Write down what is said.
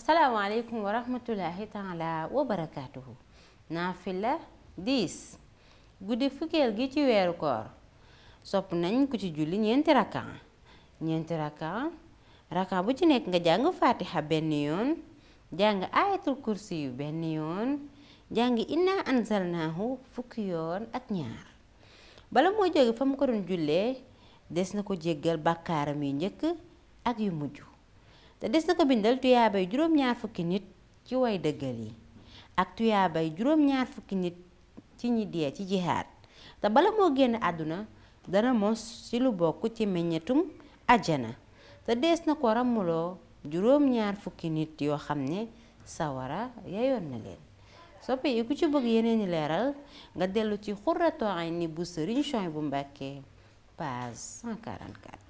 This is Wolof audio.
asalaamaaleykum wa rahmatullahi taala wa barakaatuhu. naafila 10 guddi fukkeel gi ci weeru koor sopp nañ ku ci julli ñeenti raka bu ci nekk nga jàng fatiha benn yoon jàng ayatul kursi yu benn yoon jàng inna anzalnaahu fukki yoon ak ñaar bala moo jóge fa mu ko doon jullee des na ko jéggal bàkkaaram yu njëkk ak yu mujj te des na ko bindal tuyaabay juróom-ñaar fukki nit ci way dëggal yi ak tuyaabay juróom-ñaar fukki nit ci ñi dee ci jihaad te bala moo génn àdduna dana mos ci lu bokk ci meññetum àjjana te des na ko ràmmuloo juróom-ñaar fukki nit yoo xam ne sawara yayoon na leen. soppe yi ku ci bëgg yeneen i leeral nga dellu ci Xurratu Ayni bu Sëriñ Suhaybu Mbàkke page 144.